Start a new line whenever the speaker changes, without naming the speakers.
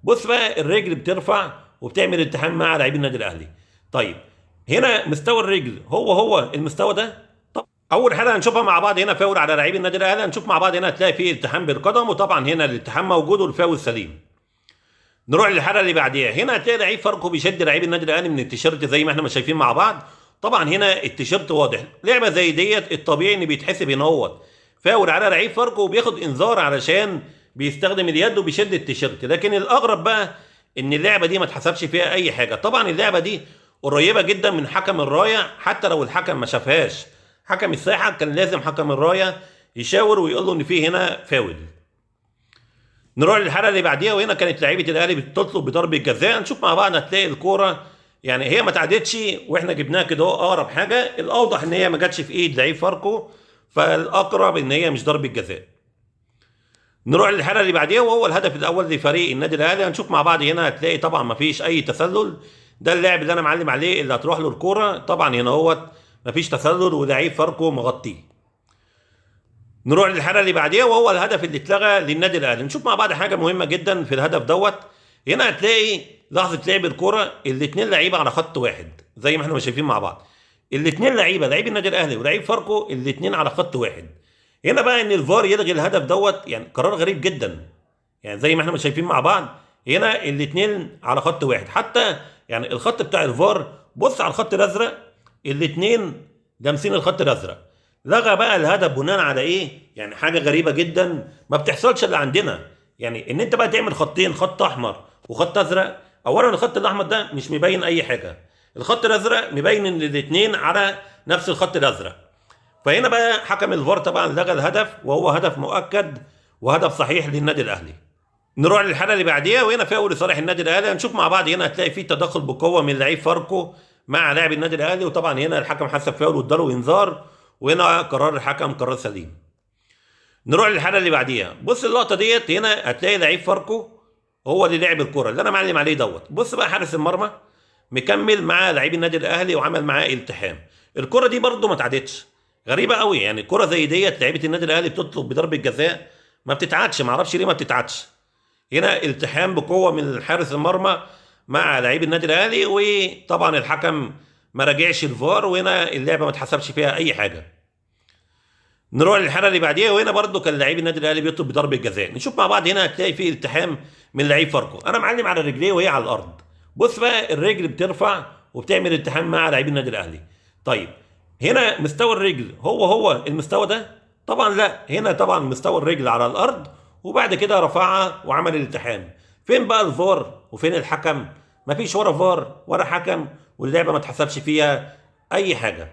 بص بقى الرجل بترفع وبتعمل التحام مع لاعبين النادي الاهلي. طيب هنا مستوى الرجل هو هو المستوى ده. طب اول حاله هنشوفها مع بعض هنا فاول على لاعبين النادي الاهلي، هنشوف مع بعض هنا هتلاقي فيه التحام بالقدم، وطبعا هنا الالتحام موجود والفاول سليم. نروح للحالة اللي بعديها، هنا هتلاقي لعيب فاركو بيشد لعيب النادي الاهلي من التيشيرت زي ما احنا ما شايفين مع بعض. طبعا هنا التيشيرت واضح، لعبه زي ديت الطبيعي ان بيتحسب هنا هو فاول على لعيب فاركو وبياخد انذار علشان بيستخدم اليد وبيشد التيشيرت. لكن الاغرب بقى ان اللعبة دي ما اتحسبش فيها اي حاجة. طبعا اللعبة دي قريبه جدا من حكم الراية، حتى لو الحكم ما شافهاش حكم الساحة كان لازم حكم الراية يشاور ويقول له ان في هنا فاول. نروح للحالة اللي بعديها، وهنا كانت لعيبة الاهلي بتطلب بضربه جزاء. نشوف مع بعض هتلاقي الكورة يعني هي ما تعدتش واحنا جبناها كده اقرب حاجة، الاوضح ان هي ما جاتش في ايد لعيب فاركو، فالاقرب ان هي مش ضربه جزاء. نروح للحالة اللي بعديها وهو الهدف الاول لفريق النادي الاهلي. هنشوف مع بعض هنا هتلاقي طبعا ما فيش اي تسلل، ده اللاعب اللي انا معلم عليه اللي هتروح له الكورة، طبعا هنا اهوت ما فيش تسلل ولاعيب فاركو مغطيه. نروح للحالة اللي بعديها وهو الهدف اللي اتلغى للنادي الاهلي. نشوف مع بعض حاجة مهمة جدا في الهدف دوت. هنا هتلاقي لحظة لعب الكورة الاثنين لعيبة على خط واحد زي ما احنا شايفين مع بعض، الاثنين لعيبة، لعيب النادي الاهلي ولعيب فاركو، الاثنين على خط واحد. هنا بقى ان الفار يلغي الهدف دوت يعني قرار غريب جدا، يعني زي ما احنا شايفين مع بعض هنا الاثنين على خط واحد، حتى يعني الخط بتاع الفار بص على الخط الازرق الاثنين لامسين الخط الازرق. لغى بقى الهدف بناء على ايه؟ يعني حاجة غريبة جدا ما بتحصلش الا عندنا، يعني ان انت بقى تعمل خطين، خط احمر وخط ازرق. اولا الخط الاحمر ده مش مبين اي حاجة، الخط الازرق مبين ان الاثنين على نفس الخط الازرق. فهنا بقى حكم الفار طبعا لغى الهدف، وهو هدف مؤكد وهدف صحيح للنادي الاهلي. نروح للحالة اللي بعديها، وهنا فاول لصالح النادي الاهلي. هنشوف مع بعض هنا هتلاقي فيه تدخل بقوة من لعيب فاركو مع لاعب النادي الاهلي، وطبعا هنا الحكم حسب فاول واداله انذار، وهنا قرار الحكم قرار سليم. نروح للحالة اللي بعديها، بص اللقطة ديت هنا هتلاقي لعيب فاركو هو اللي لعب الكره اللي انا معلم عليه دوت. بص بقى حارس المرمى مكمل مع لعيب النادي الاهلي وعمل معاه التحام. الكره دي برده ما اتعادتش، غريبة قوي، يعني الكره زي ديت لعيبة النادي الاهلي بتطلب بضربه جزاء ما بتتعادش، ما اعرفش ليه ما بتتعادش. هنا التحام بقوة من حارس المرمى مع لعيب النادي الاهلي، وطبعا الحكم ما راجعش الفار، وهنا اللعبة ما اتحسبش فيها اي حاجة. نروح للحالة اللي بعديها، وهنا برده كان لعيب النادي الاهلي بيطلب بضربه جزاء. نشوف مع بعض هنا هتلاقي فيه التحام من لعيب فاركو، انا معلم على رجليه وهي على الارض. بص بقى الرجل بترفع وبتعمل التحام مع لعيب النادي الاهلي. طيب هنا مستوى الرجل هو هو المستوى ده؟ طبعا لا، هنا طبعا مستوى الرجل على الارض وبعد كده رفعها وعمل الالتحام. فين بقى الفار وفين الحكم؟ مفيش ولا فار ولا حكم، واللعبة ما اتحسبش فيها اي حاجة.